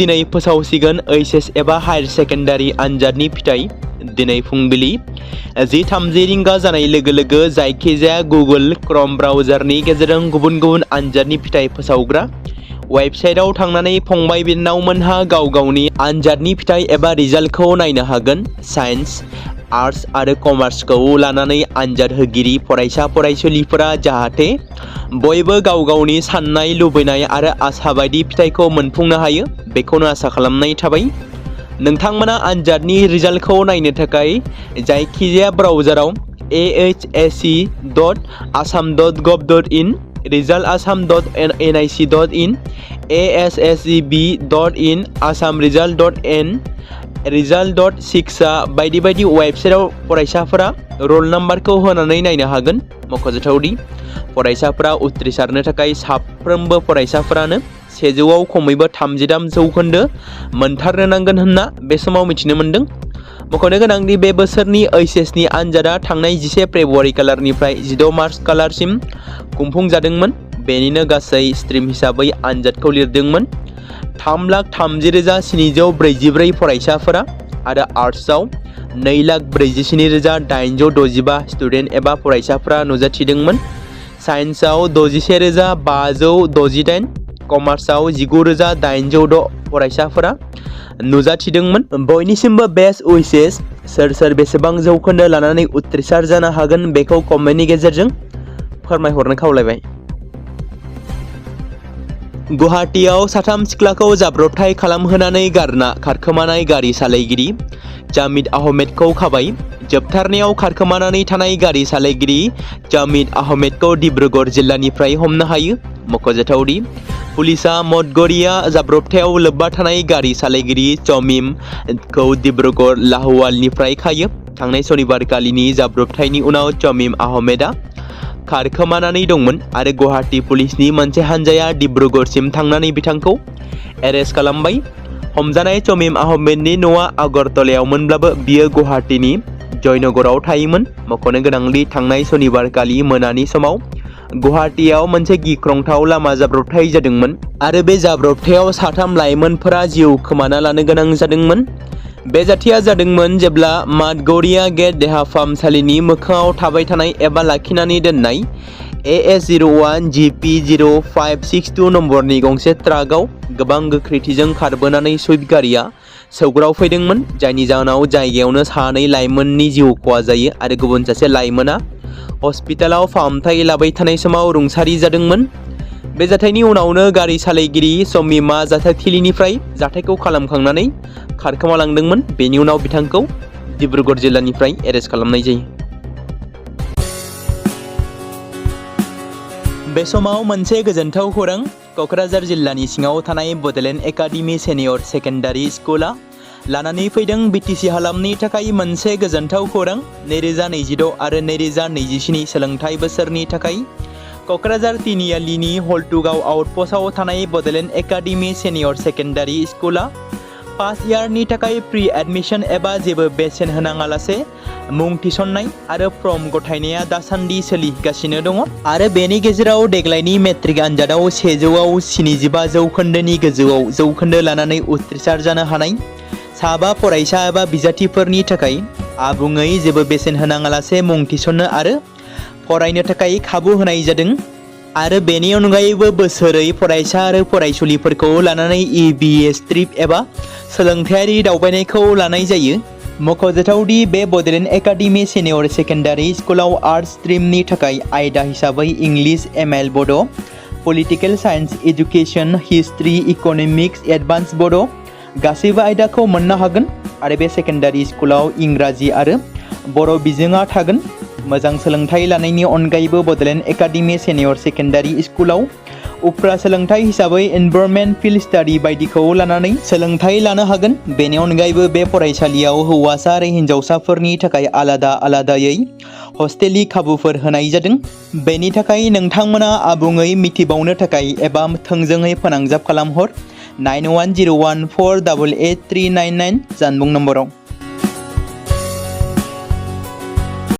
दिनै फोसावसिगोन ओइचएस एबा higher secondary आनजादनि फिथाइ दिनै फुंबिलि 10:30 रिंगा जानाय लोगो लोगो जायखिजाया गुगोल क्रम ब्राउजारनि गेजेरजों गुबुन गुबुन आनजादनि फिथाइ फोसावग्रा वेबसाइटआव थांनानै फंबाय बिनानावमोनहा गाव गावनि आनजादनि फिथाइ एबा रिजाल्टखौ नायनो हागोन। साइन्स आर्ट्स आरो कमार्सखौ लानानै आनजाद होगिरि फरायसा फरायसुलिफोरा जाहाथे बयबो गाव गावनि साननाय लुबैनाय आरो आसा बायदि फिथाइखौ मोनफुंनो हायो बेखौनो आसा खालामनाय थाबाय। नोंथांमोना आनजादनि रिजाल्टखौ नायनो थाखाय जायखिजाया ब्राउजाराव ahse.assam.gov.in resultassam.nic.in asscb.in assamresult.in result.6 बायदि बायदि वेबसाइटआव फरायसाफोरा रल नाम्बारखौ होनानै नायनो हागोन। मख'जाथावदि फरायसाफोरा उथ्रिसारनो थाखाय साफ्रोमबो फरायसाफोरानो 100आव खमैबो 33 जौखोन्दो मोनथारनो नांगोन होनना बे समाव मिथिनो मोन्दों। मख'नो गोनांदि बे बोसोरनि ओइचएसनि आनजादा थांनाय 11 फेब्रुवारि खालारनिफ्राय 16 मार्च खालारसिम खुंफुंजादोंमोन। बेनिनो गासै स्ट्रिम हिसाबै आनजादखौ लिरदोंमोन 3,40,744 फरायसाफोरा आरो आर्ट्सआव 2,47,865 स्टुडेन्ट एबा फरायसाफोरा नुजाथिदोंमोन। साइन्सआव 61,568 कमार्सआव 19,806 फरायसाफोरा नुजाथिदोंमोन। बयनिसिमबो बेस्ट उइचेस सोर बेसेबां जौखोन्दो लानानै उथ्रिसार जानो हागोन बेखौ कमेन्टनि गेजेरजों फोरमायहरनो खावलायबाय। गुवाहाटीआव साथाम सिख्लाखौ जाब्रबथाय खालामहोनानै गारना खारखोमानाय गारि सालायगिरि जामिद आहमेदखौ खाबाय। जोबथारनायाव खारखोमानानै थानाय गारि सालायगिरि जामिद आहमेदखौ डिब्रुगड़ जिल्लानिफ्राय हमनो हायो। मख'जाथावदि पुलिसा मदगरिया जाब्रबथायाव लोब्बा थानाय गारि सालायगिरि चमिमखौ डिब्रुगड़ लाहुवालनिफ्राय खायो। थांनाय सनिबारखालिनि जाब्रबथायनि उनाव चमिम आहमेदा खारखोमानानै दंमोन आरो गुवाहाटी पुलिसनि मोनसे हानजाया डिब्रुगड़सिम थांनानै बिथांखौ एरेस्ट खालामबाय। हमजानाय चमिम आहमेदनि न'आ आगरतलायावमोनब्लाबो बियो गुवाहाटीनि जयनगराव थायोमोन। मख'नो गोनांदि थांनाय सनिबारखालि मोनानि समाव गुवाहाटीआव मोनसे गिख्रंथाव लामा जाब्रबथाय जादोंमोन आरो बे जाब्रबथायाव 3 लाइमोनफोरा जिउ खोमाना लानो गोनां जादोंमोन। बे जाथाया जादोंमोन जेब्ला मादगरिया गेट देहा फाहामसालिनि मोखाङाव थाबाय थानाय एबा लाखिनानै दोननाय AS01 GP0562 नम्बरनि गंसे ट्राकआव गोबां गोख्रैथिजों खारबोनानै सुइफ्ट गारिया सौग्रावफैदोंमोन, जायनि जाहोनाव जायगायावनो 2 लाइमोननि जिउ खहा जायो आरो गुबुन सासे लाइमोना हस्पिटालाव फाहामथाय लाबाय थानाय समाव रुंसारि जादोंमोन। बे जाथायनि उनावनो गारि सालायगिरि चमिमा जाथायथिलिनिफ्राय जाथायखौ खालामखांनानै खारखोमालांदोंमोन। बेनि उनाव बिथांखौ डिब्रुगड़ जिल्लानिफ्राय एरेस्ट खालामनाय जायो। बे समाव मोनसे गोजोनथाव खौरां। क'क्राझार जिल्लानि सिङाव थानाय बड'लेण्ड एकाडेमि सेनियर सेकेन्डारि स्कुला लानानै फैदों BTC हालामनि थाखाय मोनसे गोजोनथाव खौरां। 2026 आरो 2027 सोलोंथाइ बोसोरनि थाखाय क'क्राझार तिनिआलिनि हल्टुगाव आउटपस्टआव थानाय बड'लेण्ड एकाडेमि सेनियर सेकेन्डारि स्कुला फार्स्ट इयारनि थाखाय प्रि एडमिशन एबा जेबो बेसेन होनाङालासे मुं थिसननाय आरो फर्म गथायनाया दासान्दि सोलिगासिनो दङ आरो बेनि गेजेराव देग्लायनि मेट्रिक आनजादाव 100आव 75 जौखोन्दोनि गोजौआव जौखोन्दो लानानै उथ्रिसार जानो हानाय साबा फरायसा एबा बिजाथिफोरनि थाखाय आबुङै जेबो बेसेन होनाङालासे मुं थिसननो आरो फरायनो थाखाय खाबु होनाय जादों आरो बेनि अनगायैबो बोसोरै फरायसा आरो फरायसुलिफोरखौ लानानै EBS ट्रिप एबा सोलोंथायारि दावबायनायखौ लानाय जायो। मख'जाथावदि बे बड'लेण्ड एकाडेमि सेनियर सेकेन्डारि स्कुलाव आर्ट्स स्ट्रिमनि थाखाय आयदा हिसाबै इंलिश ML बड', political science, education, history, economics, advance बड' गासैबो आयदाखौ मोननो हागोन आरो बे सेकेन्डारि स्कुलाव इंराजि आरो बर' बिजोङा थागोन। मोजां सोलोंथाइ लानायनि अनगायैबो बड'लेण्ड एकाडेमि सेनियर सेकेन्डारि स्कुलाव उफ्रा सोलोंथाइ हिसाबै एनभायरनमेन्ट फिल्ड स्टाडि बायदिखौ लानानै सोलोंथाइ लानो हागोन। बेनि अनगायैबो बे फरायसालियाव हौवासा आरो हिन्जावसाफोरनि थाखाय आलादा आलादायै हस्टेलनि खाबुफोर होनाय जादों। बेनि थाखाय नोंथांमोना आबुङै मिथिबावनो थाखाय एबा थोंजोङै फोनांजाब खालामहर 9101488399 जानबुं नम्बराव।